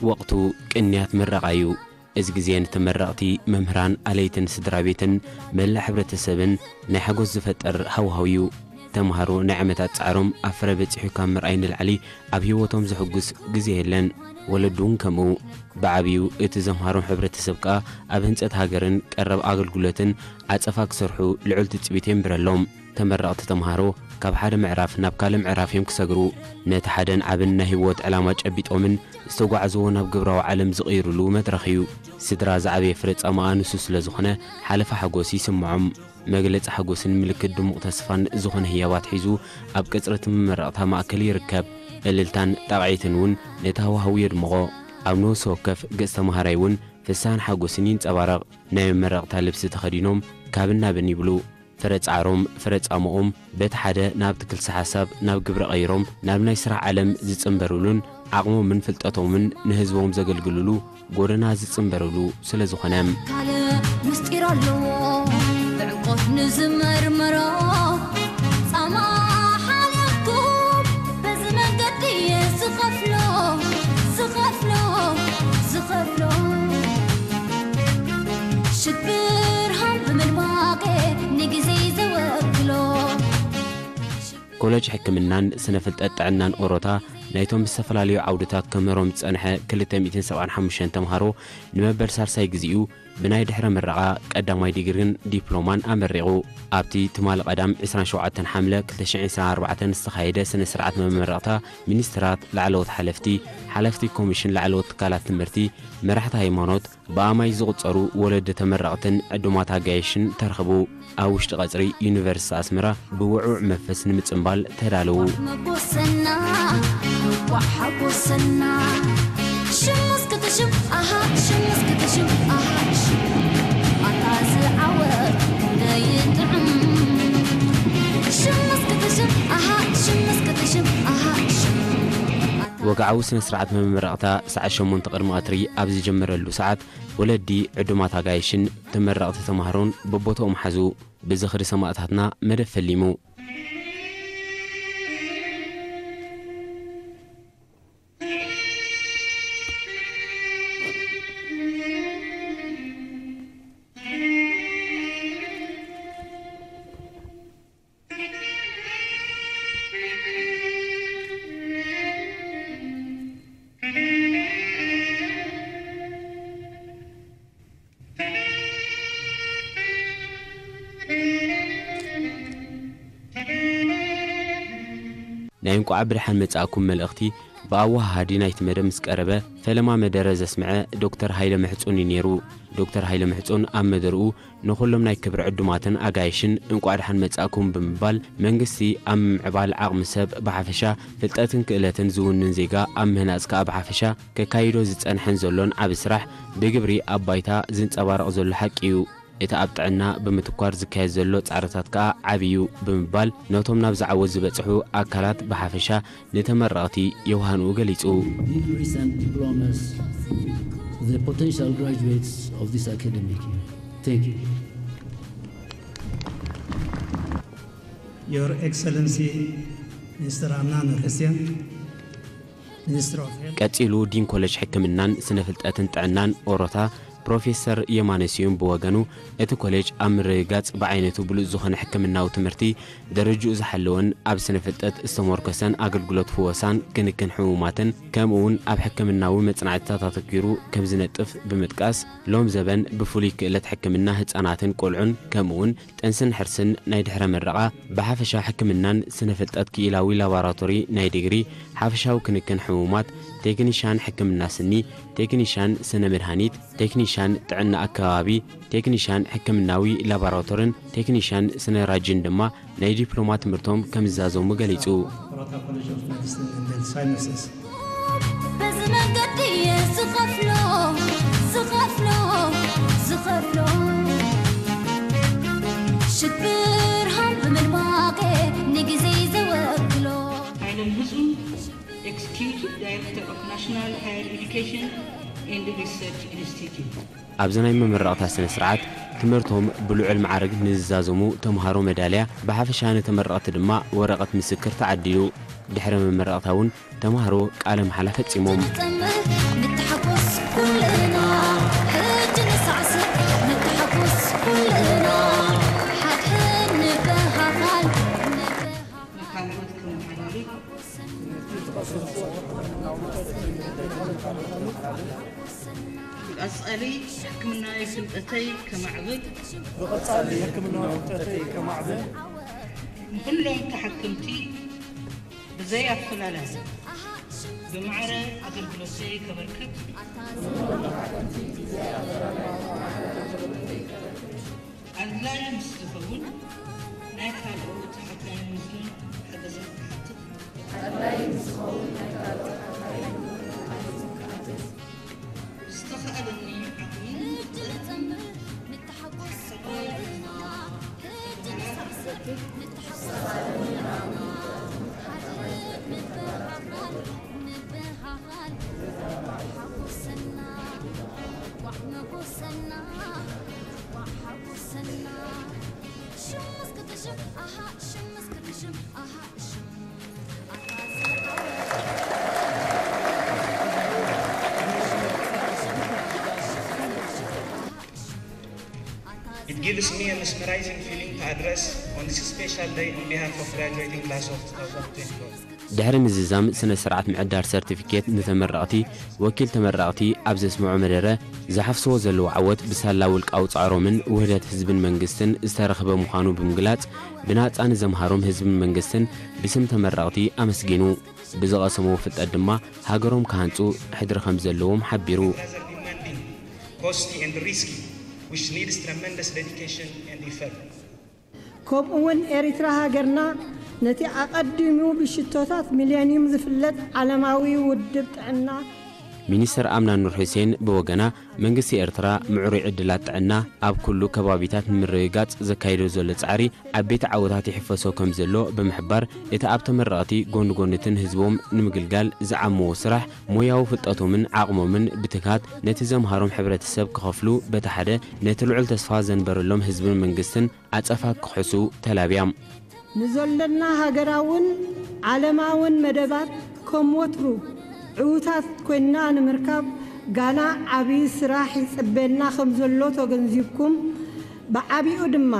ወቕቱ ቅንያት ምረቓ እዩ። እዚ ግዜ ንተመረቕቲ መምህራን፣ ኣለይትን ስድራ ቤትን መላእ ሕብረተሰብን ናይ ሓጎስ ዝፈጥር ሃዋህው እዩ። ተምሃሮ ናይ ዓመታት ጻዕሮም ኣብ ፍረ በጺሑ ካብ ምርኣይ ንላዕሊ ኣብ ህይወቶም ዘሕጉስ ግዜ የለን። ወለዱ እውን ከምኡ። ብዓብዩ እቲ ዘምሃሮም ሕብረተሰብ ከኣ ኣብ ህንጸት ሃገርን ቀረብ ኣገልግሎትን ዓጸፋ ክሰርሑ ልዑል ትጽቢት የንብረሎም። ተመረቕቲ ተምሃሮ ካብ ሓደ ምዕራፍ ናብ ካልእ ምዕራፍ እዮም ክሰግሩ። ነቲ ሓደን ዓብን ናይ ህይወት ዕላማ ጨቢጦምን ዝተጓዕዝዎ ናብ ግብራዊ ዓለም ዝቕይሩሉ መድረኽ እዩ። ስድራ ዝዓበየ ፍረ ጻማኣ ንሱ ስለ ዝኾነ ሓለፋ ሓጎስ ይስምዖም። መግለጺ ሓጎስን ምልክት ድሙቕ ተስፋን ዝኾነ ህያባት ሒዙ ኣብ ቅጽሪ እቲ መመረቕታ ማእከል ይርከብ። እልልታን ጣቕዒትን እውን ነቲ ሃዋህው የድምቖ። ኣብ ነፍሲ ወከፍ ገጽ ተምሃራይ እውን ፍስሃን ሓጎስን ይንጸባረቕ። ናይ መመረቕታ ልብሲ ተኸዲኖም ካብን ናብን ይብሉ። ፍረ ጻዕሮም፣ ፍረ ጻምኦም በቲ ሓደ ናብቲ ክልሰ ሓሳብ ናብ ግብሪ ቀይሮም ናብ ናይ ስራሕ ዓለም ዝጽንበሩሉን ዓቕሞምን ፍልጠቶምን ንህዝቦም ዘገልግሉሉ ጎደና ዝጽንበሩሉ ስለ ዝኾነ። ካልእ ምስጢር ኣለዎ ብዕምቆት ንዝመርመሮ። ጻማ ሓልዮትኩም በዚ መንገዲ እየ ዝኸፍሎ፣ ዝኸፍሎ፣ ዝኸፍሎ። ሽግር ሃም ብምድማቄ ንግዜ ዘወክሎ። ኮለጅ ሕክምናን ስነ ፍልጠት ጥዕናን ኦሮታ ናይቶም ብዝተፈላለዩ ዓውድታት ከምህሮም ዝጸንሐ ክልተ ሚእትን ሰብዓን ሓሙሽተን ተምሃሮ ንመበል ሳልሳይ ግዜኡ ብናይ ድሕረ ምረቓ ቀዳማይ ዲግሪን ዲፕሎማን ኣመሪቑ። ኣብቲ ትማሊ ቀዳም ዕስራን ሸውዓተን ሓምለ ክልተ ሽሕን ዕስራን ኣርባዕተን ዝተኻየደ ስነ ስርዓት መመረቕታ ሚኒስትራት፣ ላዕለዎት ሓለፍቲ፣ ሓለፍቲ ኮሚሽን ላዕለዎት ትካላት ትምህርቲ፣ መራሕቲ ሃይማኖት፣ ብኣማይ ዝቑጸሩ ወለዲ ተመረቕትን ዕዱማት ኣጋይሽን ተረኽቡ። ኣብ ውሽጢ ቀጽሪ ዩኒቨርሲቲ ኣስመራ ብውዑዕ መንፈስ ንምጽንባል ተዳለዉ። መጎሰና፣ እንቋዕ ሓጎሰና። ሽም እስኪ ትሽም፣ ኣሃ፣ ሽም እስኪ ትሽም፣ ኣሃ፣ ሽም። ኣታ ዝዓወት ክንደይ ይጥዕም። ሽም እስኪ ትሽም፣ ኣሃ፣ ሽም እስኪ ትሽም፣ ኣሃ፣ ሽም። ኣታ ወግዓዊ ስነ ስርዓት መመረቕታ ሰዓት ሸሞንተ ቅድሚ ቀትሪ ኣብ ዝጀመረሉ ሰዓት፣ ወለዲ፣ ዕዱማት ኣጋይሽን ተመረቕቲ ተምሃሮን በቦታኦም ሓዙ። ብዝኽሪ ሰማእታትና መደብ ፈሊሙ። ናይ እንቋዕ ብደሓን መጻእኩም መልእኽቲ ብኣወሃሃዲ ናይቲ መደብ ምስ ቀረበ፣ ፈለማ መደረ ዘስምዐ ዶክተር ሃይለ ምሕጹን እዩ ነይሩ። ዶክተር ሃይለ ምሕጹን ኣብ መደርኡ ንኹሎም ናይ ክብሪ ዕዱማትን ኣጋይሽን እንቋዕ ደሓን መጻእኩም ብምባል፣ መንግስቲ ኣብ ምምዕባል ዓቕሚ ሰብ ብሓፈሻ፣ ፍልጠትን ክእለትን ዝውንን ዜጋ ኣብ ምህናጽ ከኣ ብሓፈሻ፣ ከካይዶ ዝጸንሐን ዘሎን ዓቢ ስራሕ ብግብሪ ኣብ ባይታ ዝንጸባረቕ ዘሎ ሓቂ እዩ። እቲ ኣብ ጥዕና ብምትኳር ዝካየድ ዘሎ ጻዕርታት ከኣ ዓቢ እዩ ብምባል፣ ነቶም ናብዚ ዓወት ዝበጽሑ ኣካላት ብሓፈሻ ንተመረቕቲ የውሃንኡ ገሊጹ። Degrees and diplomas to the potential graduates of this academic year. Thank you. Your Excellency, Minister Amnan Al-Hussein, Minister of Health. ቀጺሉ ዲን ኮሌጅ ሕክምናን ስነ ፍልጠትን ጥዕናን ኦሮታ ፕሮፌሰር የማነ ስዩም ብወገኑ፣ እቲ ኮሌጅ ኣብ ምርግጋጽ ብዓይነቱ ብሉጽ ዝኾነ ሕክምናዊ ትምህርቲ ደረጅኡ ዝሓለወን ኣብ ስነ ፍልጠት ዝተሞርኮሰን ኣገልግሎት ፍወሳን ክንክን ሕሙማትን ከምኡውን ኣብ ሕክምናዊ መጽናዕትታት ኣተኲሩ ከም ዝነጥፍ ብምጥቃስ፣ ሎም ዘበን ብፍሉይ ክእለት ሕክምና ህጻናትን ቆልዑን ከምኡውን ጥንስን ሕርስን ናይ ድሕረ ምረቓ ብሓፈሻ ሕክምናን ስነ ፍልጠት ክኢላዊ ላቦራቶሪ ናይ ዲግሪ ሓፈሻዊ ክንክን ሕሙማት፣ ቴክኒሻን ሕክምና ስኒ፣ ቴክኒሻን ስነ መድሃኒት፣ ቴክኒሻን ጥዕና ኣከባቢ፣ ቴክኒሻን ሕክምናዊ ላቦራቶርን ቴክኒሻን ስነ ራጅን ድማ ናይ ዲፕሎማ ትምህርቶም ከም ዝዛዘሙ ገሊጹ። Orota College of Medicine and Health Sciences. በዚ መንገዲ እየ ዝኸፍሎ፣ ዝኸፍሎ፣ ዝኸፍሎ። ሽግር ሃም ብምድማቄ ንግዜ ዘወክሎ። Haile Mutsun, Executive Director of National Higher Education, and Research Institute. ኣብዚ ናይ መመረቕታ ስነ ስርዓት ትምህርቶም ብልዑል ማዕርግ ንዝዛዘሙ ተምሃሮ መዳልያ፣ ብሓፈሻ ንተመረቕቲ ድማ ወረቐት ምስክር ተዓዲሉ። ድሕሪ መመረቕታ እውን ተምሃሮ ቃለ መሓላ ፈጺሞም። ንተሓጎስ ኩልና፣ ሕጂ ንሳዕስዕ፣ ንተሓጎስ ኩልና፣ ሓድሕድ ንበሃሃል፣ ንበሃሃል። ካልኦት ከመሓላልፍ ብቐጻሊ ሕክምናዊ ፍልጠተይ ከማዕብል ብቐጻሊ ሕክምናዊ ፍልጠተይ ከማዕብል ንኹሎም ተሓከምቲ ብዘይ ኣፈላላይ ብማዕረ ኣገልግሎተይ ከበርክት ኣድላይ ምስ ዝኸውን ናይ ካልኦት ሓካይም ምስሉን ሓገዝን ክሓትት ዝተኻእለኒ ዓቕሚ It gives me a mesmerizing feeling to address on this special day on behalf of graduating class of two thousand twenty-four. ድሕሪ ምዝዛም ስነ ስርዓት ምዕዳል ሰርቲፊኬት ንተመረቕቲ፣ ወኪል ተመረቕቲ ኣብ ዘስምዖ መደረ፣ ዝሓፍስዎ ዘለዉ ዓወት ብሳላ ውልቃዊ ጻዕሮምን ውህደት ህዝብን መንግስትን ዝተረኽበ ምዃኑ ብምግላጽ፣ ብናጻ ንዘምሃሮም ህዝብን መንግስትን ብስም ተመረቕቲ ኣመስጊኑ። ብዝቐሰምዎ ፍልጠት ድማ ሃገሮም ክሃንጹ ሕድሪ ከም ዘለዎም ሓቢሩ። Rather demanding, costly and risky, which needs tremendous dedication and effort. ከምኡውን ኤሪትራ ሃገርና ነቲ ኣቐዲሙ ብሽቶታት ሚሌንዩም ዝፍለጥ ዓለማዊ ውድብ ጥዕና ሚኒስትር ኣምና ኑር ሑሴን ብወገና፣ መንግስቲ ኤርትራ ምዕሩይ ዕድላት ጥዕና ኣብ ኩሉ ከባቢታት ንምርግጋጽ ዘካይዶ ዘሎ ጻዕሪ ዓበይቲ ዓወታት ይሕፈሶ ከም ዘሎ ብምሕባር፣ እቲ ኣብ ተመረቕቲ ጎኒ ጎኒ እቲ ንህዝቦም ንምግልጋል ዝዓመዎ ስራሕ ሞያዊ ፍልጠቶምን ዓቕሞምን ብትግሃት ነቲ ዘምሃሮም ሕብረተሰብ ክኸፍሉ በቲ ሓደ ነቲ ልዑል ተስፋ ዘንበረሎም ህዝብን መንግስትን ዓጸፋ ክኽሕሱ ተላብያ። ንዘሎና ሃገራውን ዓለማውን መደባት ከም ወትሩ ዕዉታት ኮይንና ንምርካብ ጋና ዓቢ ስራሕ ይጽበየና ከም ዘሎ ተገንዚብኩም፣ ብዓቢኡ ድማ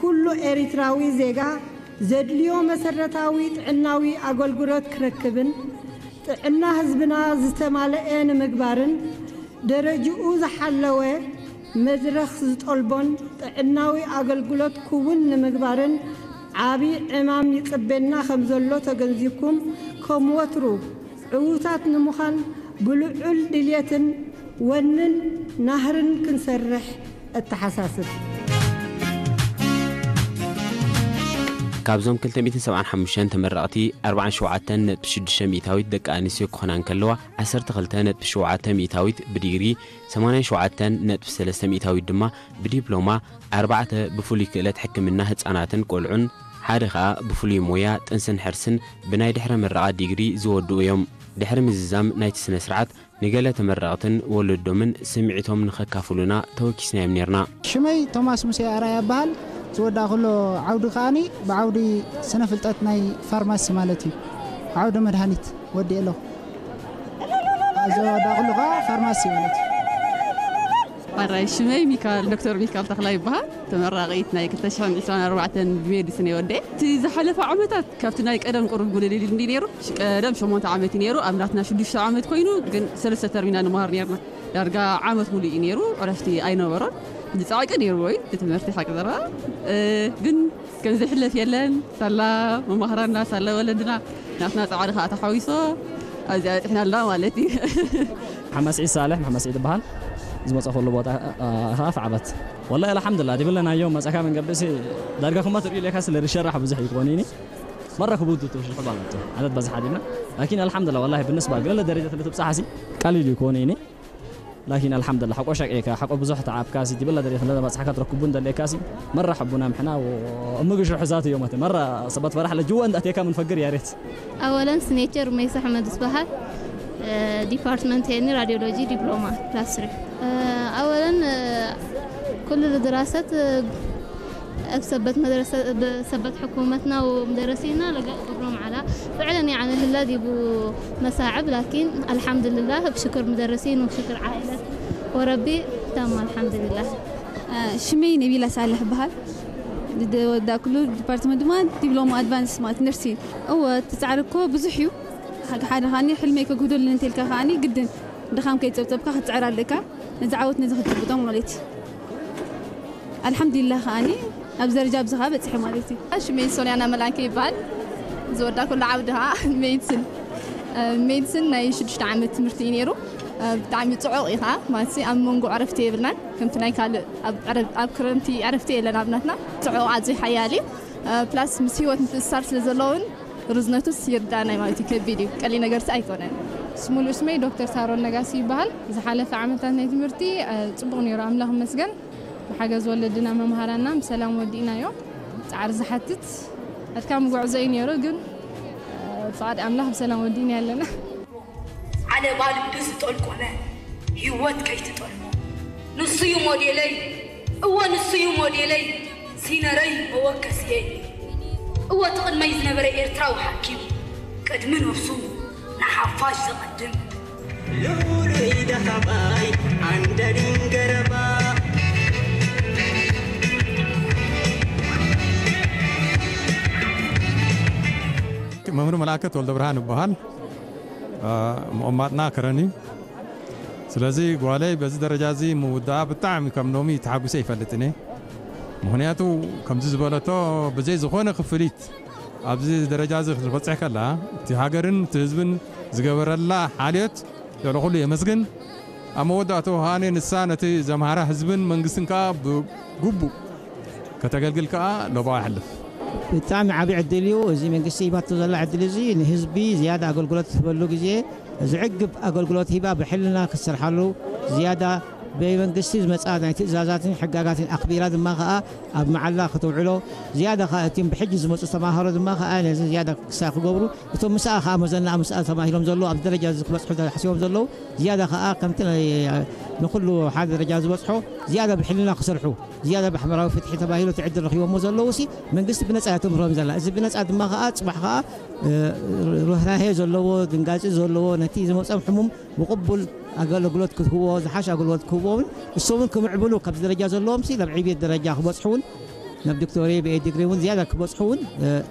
ኩሉ ኤሪትራዊ ዜጋ ዘድልዮ መሰረታዊ ጥዕናዊ ኣገልግሎት ክረክብን ጥዕና ህዝብና ዝተማልአ ንምግባርን ደረጅኡ ዝሓለወ መድረኽ ዝጠልቦን ጥዕናዊ ኣገልግሎት ክውን ንምግባርን ዓቢ ዕማም ይጽበየና ከም ዘሎ ተገንዚብኩም፣ ከም ወትሩ ዕዉታት ንምዃን ብልዑል ድልየትን ወንን ናህርን ክንሰርሕ እተሓሳስብ። ካብዞም ክልተ ሚእትን ሰብዓን ሓሙሽተን ተመረቕቲ፣ ኣርባዓን ሸውዓተን ነጥቢ ሽዱሽተ ሚእታዊት ደቂ ኣንስትዮ ክኾና እንከለዋ፣ ዓሰርተ ክልተ ነጥቢ ሸውዓተ ሚእታዊት ብዲግሪ፣ ሰማንያን ሸውዓተን ነጥቢ ሰለስተ ሚእታዊት ድማ ብዲፕሎማ፣ ኣርባዕተ ብፍሉይ ክእለት ሕክምና ህጻናትን ቆልዑን፣ ሓደ ኸኣ ብፍሉይ ሞያ ጥንስን ሕርስን ብናይ ድሕረ ምረቓ ዲግሪ ዝወድኡ እዮም። ድሕሪ ምዝዛም ናይቲ ስነ ስርዓት፣ ንገለ ተመረቕትን ወለዶምን ስምዒቶም ንኸካፍሉና ተወኪስናዮም ኔርና። ሽመይ ቶማስ ሙሴ ኣርኣያ ይበሃል። ዝወዳእኩሎ ዓውዲ ከኣኒ ብዓውዲ ስነ ፍልጠት ናይ ፋርማሲ ማለት እዩ። ዓውዲ መድሃኒት ወዲኤ ኣለኹ። ዝወዳእኩሉ ከኣ ፋርማሲ ማለት እዩ። ኣራይ ሽመይ ሚካል፣ ዶክተር ሚካል ተኽላይ ይበሃል። ተመራቒት ናይ ክልተ ሽሕን ዕስራን ኣርባዕተን ብሜዲሲን እየ ወዲኤ። እቲ ዝሓለፈ ዓመታት ካብቲ ናይ ቀደም ቁሩብ ጉልል ኢሉ እንዲ ነይሩ። ቀደም ሸሞንተ ዓመት እዩ ነይሩ፣ ኣብ ናትና ሽዱሽተ ዓመት ኮይኑ፣ ግን ሰለስተ ተርም ኢና ንመሃር ነይርና። ዳርጋ ዓመት ሙሉእ እዩ ነይሩ፣ ዕረፍቲ ኣይነበሮን። ዝጻዕቂ ነይሩ ወይ እቲ ትምህርቲ ሓቂ ዘረባ፣ እ፣ ግን ከም ዘይሕለፍ የለን። ሳላ መማህራንና፣ ሳላ ወለድና፣ ናትና ጻዕሪ ከኣ ተሓዊሶ ኣብዚኣ በጺሕና ኣለና ማለት እዩ። ሓማስዒ ሳልሕ፣ ሓማስዒ ትበሃል። ዝመጻኹሉ ቦታ፣ እ፣ ኸኣ ፍዓበት። ወላሂ ኣልሓምዱሊላህ፣ ድብለናዮ መጻካ መንገዲ ሲ ዳርጋ ኩማ ትርእዩ ኢለካ ስለ ዝሸራሕ ብዙሕ ይኮን ኢኒ። መራ ክቡድ ትሽርሑ ባለቱ። ዓመት በዝሓ ዲና። ላኪን ኣልሓምዱሊላህ፣ ወላሂ ብንስባ ገለ ደረጃ ትብጻሓ ሲ ቀሊል ይኮን ኢኒ። ላኪን ኣልሓምዱሊላህ፣ ሓቆ ሸቂዕካ፣ ሓቆ ብዙሕ ተዓብካ ሲ ድብላ ደረጃ ስለ በጻሕካ ትረክቡ እንደለካ ሲ መራ ሓቡና ምሕና እምግሹ ሕዛት እዮም። መራ ሰባት ፈራሕ ለጅወ እንዳቴካ ምን ፈግር ያሬት። ኣወለን ስኔቸር ሜሳ ኣሕመድ ዝበሃል። ዲፓርትመንት ሄኒ ራዲዮሎጂ ዲፕሎማ ክላስ ስሪ። ኣወለን ኩሉ ድራሰት ኣብ ሰበት መድረሰ ብሰበት ሕኩመትና ወምደረሲና ለጋ ገብሮም ዓላ ፍዕለን ያዕኒ ህላ ዲቡ መሳዕብ ላኪን ኣልሓምዱልላህ ብሽክር ምደረሲን ወብሽክር ዓኢለት ወረቢ ታም ኣልሓምዱልላህ። ሽመይ ነቢላ ሳልሕ ይበሃል። ዝወዳእኩሉ ዲፓርትመንት ድማ ዲፕሎማ ኣድቫንስ ማለት ነርሲን። እወ እቲ ፃዕሪ እኮ ብዙሕ እዩ። ሓደ ሓደ ከዓኒ ሕልመይ ከጉህደሉ እንተልካ ከዓኒ ግድን ድኻም ከይፀብፀብካ ክትፅዕር ኣለካ። ነዚ ዓወት ነዚ ክትጭብጦ ማለት እዩ። ኣልሓምዱሊላህ ከዓኒ ኣብዚ ደረጃ ኣብዚ ከዓ በፂሐ ማለት እዩ። ሽመይ ሶልያና መላከ ይበሃል። ዝወዳእኩሉ ዓውዲ ከዓ ሜዲስን ሜዲስን ናይ ሽዱሽተ ዓመት ትምህርቲ እዩ ነይሩ። ብጣዕሚ ፅዑቕ እዩ ከዓ ማለት ኣብ መንጎ ዕረፍቲ የብልናን ከምቲ ናይ ካልእ ኣብ ክረምቲ ዕረፍቲ የለን ኣብናትና። ፅዑቕ ኣዝዩ ሓያል እዩ። ፕላስ ምስ ሂወት ምትእስሳር ስለ ዘለውን ርዝነቱስ ይርዳእና ማለት እዩ። ከቢድ እዩ፣ ቀሊል ነገርስ ኣይኮነን። ስሙሉ ስመይ ዶክተር ሳሮን ነጋሲ ይበሃል። ዝሓለፈ ዓመታት ናይ ትምህርቲ ጽቡቕ ነይሩ፣ ኣምላኽ ይመስገን። ብሓገዝ ወለድና መምሃራና ብሰላም ወዲእናዮ። ጻዕሪ ዝሓትት ኣድካሚ ጉዕዞ እዩ ነይሩ፣ ግን ብፍቓድ ኣምላኽ ብሰላም ወዲእና ኣለና። ዓለባ ልቢ ዝጠልቆመ ህይወት ከይትጠልሞ። ንሱዩ ሞዴለይ፣ እወ ንሱዩ ሞዴለይ፣ ሲነረይ መወከስየይ። እወ እቲ ቅድመይ ዝነበረ ኤርትራዊ ሓኪም፣ ቅድሚ ነብሱ ንሓፋሽ ዘቐድም። ልኡሉይ ደኻባይ ዓንደሪን ገረባ። መምህር መልኣከ ተወልደ ብርሃን ይበሃል። መቐማጥና ከረን እዩ። ስለዚ ጓለይ በዚ ደረጃ እዚ ምውዳኣ ብጣዕሚ ከም ሎሚ ተሓጒሰ ይፈልጥን እየ። ምኽንያቱ ከምዚ ዝበለቶ ብዘይ ዝኾነ ክፍሊት ኣብዚ ደረጃ እዚ ክትበፅሕ ከላ እቲ ሃገርን እቲ ህዝብን ዝገበረላ ሓልዮት ልዕሊ ኩሉ የመስግን። ኣብ መወዳእትኡ ከኣ ንሳ ነቲ ዘምሃራ ህዝብን መንግስትን ከኣ ብግቡእ ከተገልግል ከኣ ሎባዋ ይሕልፍ። ብጣዕሚ ዓቢ ዕድል እዩ። እዚ መንግስቲ ሂባቶ ዘላ ዕድል እዚ ንህዝቢ ዝያዳ ኣገልግሎት ትህበሉ ግዜ ዝዕግብ ኣገልግሎት ሂባ ብሕልና ክትሰርሓሉ ዝያዳ ብመንግስቲ ዝመጻ ናይ ትእዛዛትን ሕጋጋትን ኣኽቢራ ድማ ከኣ ኣብ መዓላ ክትውዕሎ ዝያዳ ከኣ እቲም ብሕጂ ዝመጹ ተማሃሮ ድማ ከኣ ነዚ ዝያዳ ክሳ ክገብሩ እቶም ምስኣ ከኣ መዘና ምስኣ ተማሂሎም ዘለዉ ኣብ ደረጃ እዚ ክበጽሑ ተሓሲቦም ዘለዉ ዝያዳ ከኣ ከምቲ ናይ ንኹሉ ሓደ ደረጃ ዝበጽሖ ዝያዳ ብሕልና ክሰርሑ ዝያዳ ብማሕበራዊ ፍትሒ ተባሂሉ እቲ ዕድል ረኺቦሞ ዘለዉ ሲ መንግስቲ ብነጻ እያ ትምህሮም ዘላ። እዚ ብነጻ ድማ ከኣ ጽባሕ ከኣ ርህራሄ ዘለዎ ድንጋጺ ዘለዎ ነቲ ዝመጾም ሕሙም ብቕቡል ኣገልግሎት ክትህብዎ ዝሓሽ ኣገልግሎት ክህብዎ እውን እሶም እውን ክምዕብሉ ካብዚ ደረጃ ዘለዎም ሲ ናብ ዕብየት ደረጃ ክበጽሑ እውን ናብ ዶክቶሬ ብኤ ዲግሪ እውን ዝያዳ ክበጽሑ እውን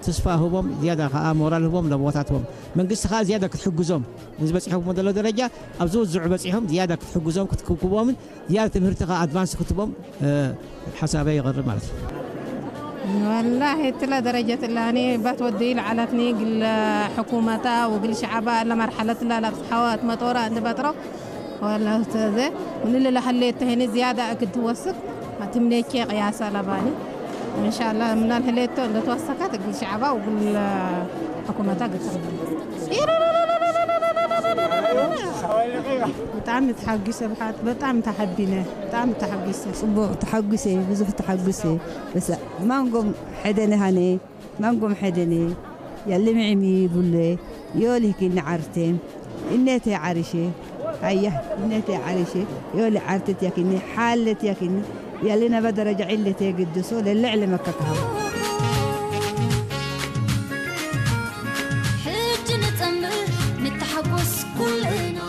ትስፋ ህቦም ዝያዳ ከኣ ሞራል ህቦም ናብ ቦታትዎም መንግስቲ ከኣ ዝያዳ ክትሕግዞም ነዚ በጺሖም ዘሎ ደረጃ ኣብ ዝወዝዑ በጺሖም ዝያዳ ክትሕግዞም ክትክብክቦምን ዝያዳ ትምህርቲ ከኣ ኣድቫንስ ክትቦም ሓሳበይ ይቐርብ ማለት እዩ። والله ትላ ደረጀት ላኒ ባት ወዲ ለዓላትኒ ግል ሕኩመታ ወግል ሸዓባ ለመርሐለት ላ ላብጽሓዋ መጦራ እንድበጥሮ والله ተዘ ምንልለ ሐሌት ተሄኒ ዝያዳ እግድ ትወስክ ትምኔቼ ቅያሳ ለባኒ እንሻላ ምናል ህሌቶ እንደተወሰከት እግል ሸዓባ ወግል ሕኩመታ ግጥም ብጣዕሚ ተሓጒሰ ብሓት ብጣዕሚ ተሓቢነ ብጣዕሚ ተሓጒሰ። ጽቡቕ ተሓጒሰ ብዙሕ ተሓጒሰ። በስ ማንጎም ሐደነ ሃነ ማንጎም ሐደነ ያለ ምዕሚ ቡለ ዮሊ ህኪኒ ዓርቴም እነተ ዓርሼ ሃያ እነተ ዓርሼ ዮሊ ዓርተት ያኪኒ ሓለት ያኪኒ ያለ ነበ ደረጃ ዕለተ ግድሶ ለለዕለ መከካሃቡ። ሕጂ ንጸምር ንተሓጎስ ኩልና።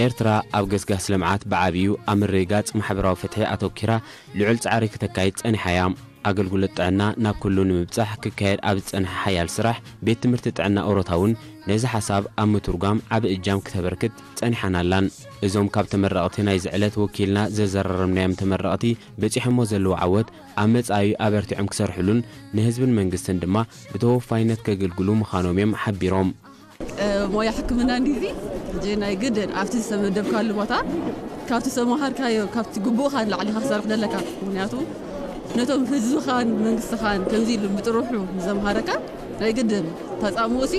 ኤርትራ ኣብ ገስጋስ ልምዓት ብዓብዩ ኣብ ምርግጋጽ ማሕበራዊ ፍትሒ ኣተኲራ ልዑል ጻዕሪ ክተካይድ ጸኒሓ እያ። ኣገልግሎት ጥዕና ናብ ኩሉ ንምብጻሕ ክካየድ ኣብ ዝጸንሐ ሓያል ስራሕ ቤት ትምህርቲ ጥዕና ኦሮታ እውን ነዚ ሓሳብ ኣብ ምትርጓም ዓቢ እጃም ክተበርክት ጸኒሓን ኣላን። እዞም ካብ ተመረቕቲ ናይዚ ዕለት ወኪልና ዘዘራረብናዮም ተመረቕቲ በጺሖሞ ዘለዉ ዓወት ኣብ መጻኢ ኣበርቲዖም ክሰርሕሉን ንህዝብን መንግስትን ድማ ብተወፋይነት ከገልግሉ ምዃኖም እዮም ሓቢሮም። ሞያ ሕክምና እንዲዚ ሕጂ ናይ ግድን ኣብቲ ዝተመደብካሉ ቦታ ካብቲ ዝተመሃርካዮ ካብቲ ግቡእካ ንላዕሊ ኢኻ ክሰርሕ ዘለካ። ምክንያቱ ነቶም ህዝብኻን መንግስትኻን ከምዚ ኢሉ ብጥርሑ ንዘምሃረካ ናይ ግድን ተጻምኡ ሲ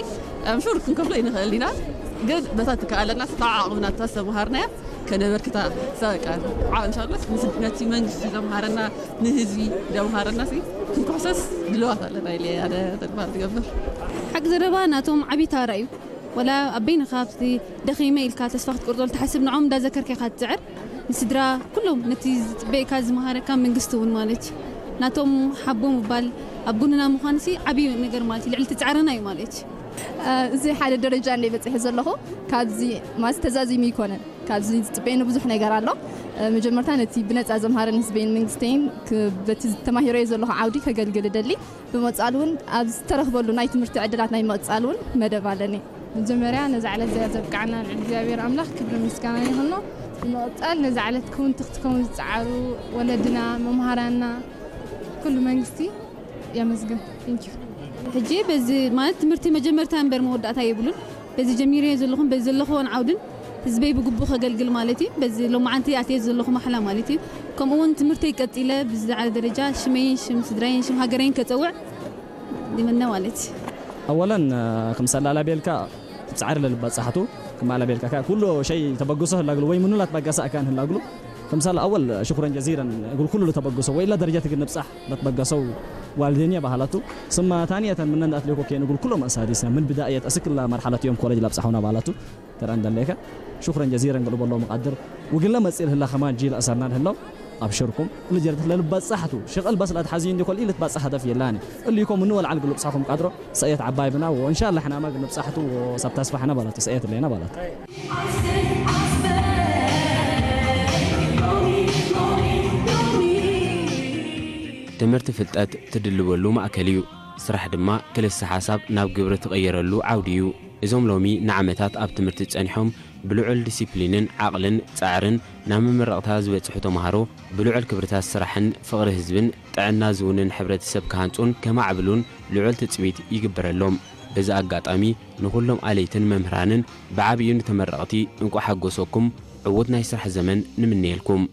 ኣምሹር ክንከፍሎ ይንኽእል ኢና፣ ግን በታ ትከኣለና ሲ ብዓቕምና እታ ዝተመሃርናያ ከነበርክታ ሰበቃ ዓቕምሻሎስ ነቲ መንግስቲ ዘምሃረና ንህዝቢ ዘምሃረና ሲ ክንክሕሰስ ድልዋት ኣለና ኢለ ኣነ ተስፋ ዝገብር። ሓቂ ዘረባ ናቶም ዓብዪ ታራ እዩ። ወላ ኣብ በይንኻ ኣብቲ ደኺመ ኢልካ ተስፋ ክትቆርጾ ትሓስብ፣ ንዖም እንዳዘከርካ ኢኻ ትጽዕር። ንስድራ ኩሎም ነቲ ዝጽበየካ ዝመሃረካ መንግስቲ እውን ማለት እዩ። ናቶም ሓቦ ምባል ኣብ ጎንና ምዃንሲ ዓብዩ ነገር ማለት እዩ። ልዕሊ ትጻዕረና እዩ ማለት እዩ። እዚ ሓደ ደረጃ እንደ በፂሐ ዘለኹ ካብዚ ማስ ተዛዚሙ ይኮነን። ካብዚ ዝፅበየኒ ብዙሕ ነገር ኣሎ። መጀመርታ ነቲ ብነፃ ዘምሃረን ህዝበይን መንግስተይን በቲ ተማሂሮዮ ዘለኹ ዓውዲ ከገልግል እደሊ። ብመፃል እውን ኣብ ዝተረኽበሉ ናይ ትምህርቲ ዕድላት ናይ መቕፃል እውን መደብ ኣለኒ። መጀመርያ ነዛ ዕለት እዚኣ ዘብቃዕና ልዕል እግዚኣብሔር ኣምላኽ ክብሪ ምስጋና ይኹኖ። ብምቕፃል ነዛ ዕለት ክውን ትኽትከውን ዝፀዓሩ ወለድና፣ መምሃራንና፣ ኩሉ መንግስቲ የመስግን። Thank you። ሕጂ በዚ ማለት ትምህርቲ መጀመርታ እምበር መወዳእታ የብሉን። በዚ ጀሚረዮ ዘለኹን በዚ ዘለኹዎን ዓውድን ህዝበይ ብግቡእ ከገልግል ማለት እዩ። በዚ ሎማዓንቲ ኣትየ ዘለኹ ማሕላ ማለት እዩ። ከምኡ እውን ትምህርተይ ቀፂለ ብዝለዓለ ደረጃ ሽመይን ሽም ስድራይን ሽም ሃገረይን ከፀውዕ ይምነ ማለት እዩ። ኣወለን ከምሳላ ላቤልካ ትብጻዕር ለልባጻሕቱ ክማላ ቤልካ ኩሉ ሸይ ተበግሶ ህላግሉ ወይ ምኑላት በገሳ ኣካን ህላግሉ ከምሳላ ኣወል ሽኩረን ጀዚረን እግል ኩሉ ተበግሶ ወይ ላ ደረጃ ትግል ንብጻሕ ለትበገሰው ዋልዴንያ ባህላቱ ስማ ታንየተን ምነን ኣትሌኮ ኬን እግል ኩሎም ኣሳዲስና ምን ብዳእየት እስክላ መርሓለት እዮም ኮሌጅ ላብጻሑና ባህላቱ ተረእን ደለካ ሽኩረን ጀዚረን ግልቦሎ መቃድር ውግለ መጽል ህላ ከማን ጂል ኣሰርናን ህለው ኣብሽርኩም እሊ ጀርት ለልባጻሕቱ ሽቀል በስላት ሓዚ እንዲ ኮል ኢልት ባጻሕ ሃደፍ የላኒ እሊ ኮም ንወል ዓል ግልብጻኹም ቃድሮ ሰእየት ዓባይ ብና ወእንሻላ ሕናማ ግንብጻሕቱ ወሳብ ተስፋ ሕና ባላቱ ሰእየት ለና ባላቱ ትምህርቲ ፍልጠት ትድልወሉ ማእከል እዩ። ስራሕ ድማ ክልሰ ሓሳብ ናብ ግብሪ ትቕይረሉ ዓውዲ እዩ። እዞም ሎሚ ንዓመታት ኣብ ትምህርቲ ጸኒሖም ብልዑል ዲሲፕሊንን ዓቕልን ጻዕርን ናብ ምምረቕታ ዝበጽሑ ተምሃሮ ብልዑል ክብርታት ስራሕን ፍቕሪ ህዝብን ጥዕና ዝውንን ሕብረተሰብ ክሃንጹን ከማዕብሉን ልዑል ትጽቢት ይግበረሎም። በዚ ኣጋጣሚ ንኹሎም ኣለይትን መምህራንን ብዓብዩ ንተመረቕቲ እንቋዕ ሓጎሰኩም ዕዉት ናይ ስራሕ ዘመን ንምነየልኩም።